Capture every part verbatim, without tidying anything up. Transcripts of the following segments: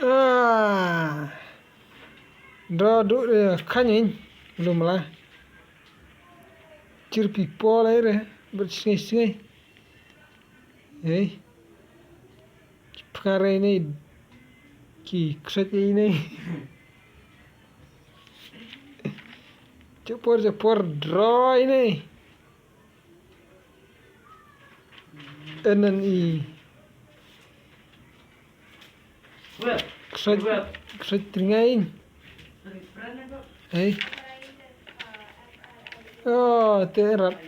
Ah. Dro du de khain in. Lum la. Chir pi pol ai re. Bad sngi sngi. Hei. Pkare nei. Ki kset nei. Chapor chapor dro nei. Enen i. Ksait, ksait tringain. Hei. Oh, te rat.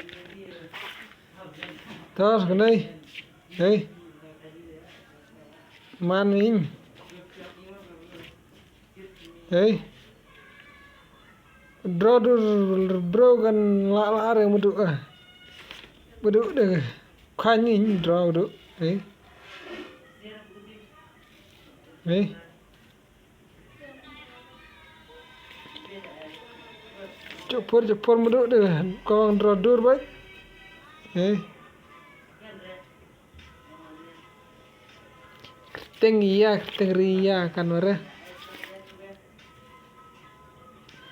Tas kenai. Hei. Man in. Hei. Dro dur bro kan la la re mudu ah. Mudu de. Khain in dro mudu. Hei. Hei. Chupur chupur mudu de. Kong dro dur bai. Hei. Kyrteng ïa, kyrteng ri ïa kan wara.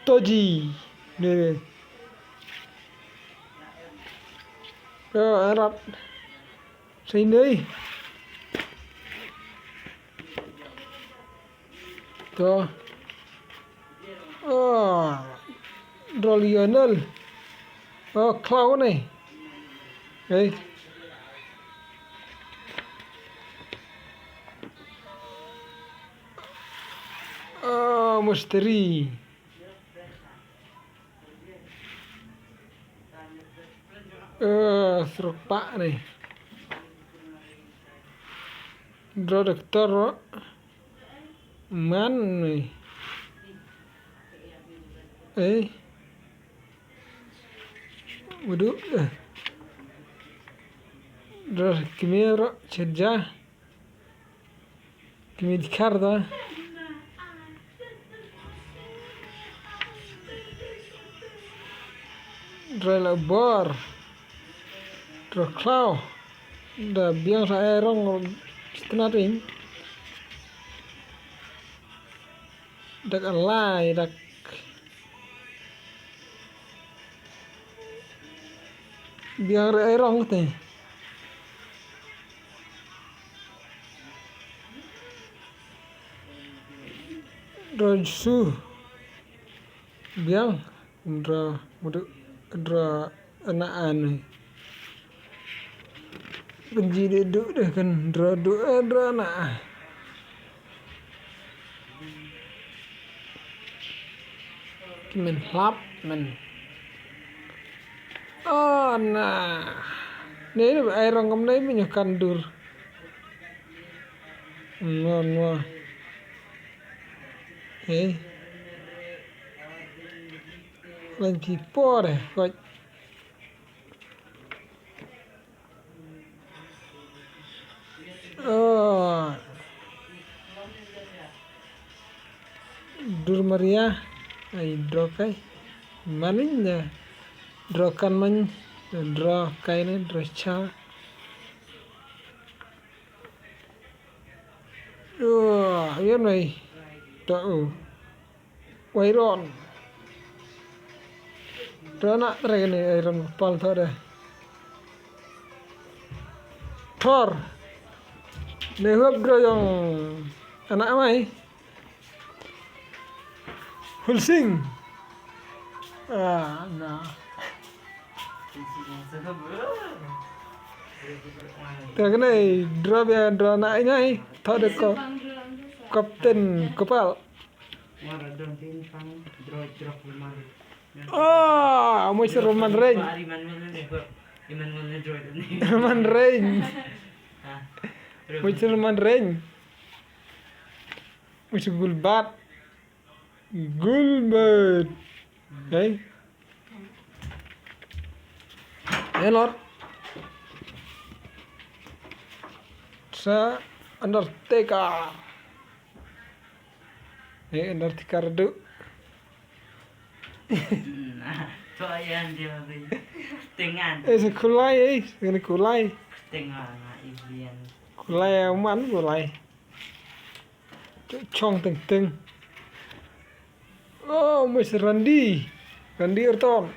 Toji. Ne. Oh, Arab. Sai nei. To. Oh. Dro Lionel. Oh, Cloud ne. Hei. Oh, Musteri. Eh, serupa nih. Dro doktor. Man nih. Eh. Waduh. Eh. Dro kimero cerja. Kmie dkhar da. Dro la bor. Dro khlaw. Da biang sa ai rong stnat in. Dak alai dak. Biang re ai rong te. Dro su. Biang. Dro mudu. Dro ana an. Benji de du de kan dro du, eh, dro ana. Ki men hlap men. Oh, na. Ne, ne, ai rong kam nai men kan dur. No, no. Hei. Lan pi por, eh, koi. Oh. Dur Maria, ai dro kai. Manin ne. Dro kan man, dro kai ne, dro cha. Oh, yan mai. To. Wairon. Rana trek ni Iron Kepal tu deh. Thor. Nehuap droyong. Anak amai. Hulsing. Ah, na. Tengene drop ya drop nak ingai. Thor deh ko. Kapten Kepal. Ah, muis Roman Reigns. Roman Reigns. Muis Roman Reigns. Muis Gulbat. Gulbat. Hey. Hey, Lord. Sa Undertaker. Eh, Undertaker du. To ayan dia bi. Tengan. Eh, sa kulai, eh, sa kulai. Tengan na ibian. Kulai, eh, man kulai. Chong teng teng. Oh, Mister Randy. Randy Orton.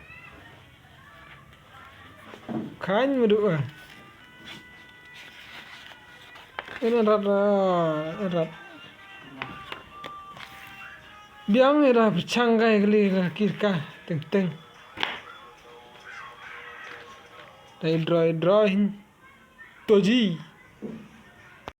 Khan madu ah. Ina rat ra, rat. Biang ira pyrchang kai kali ka kirka teng teng. Dai draw draw hin. Toji.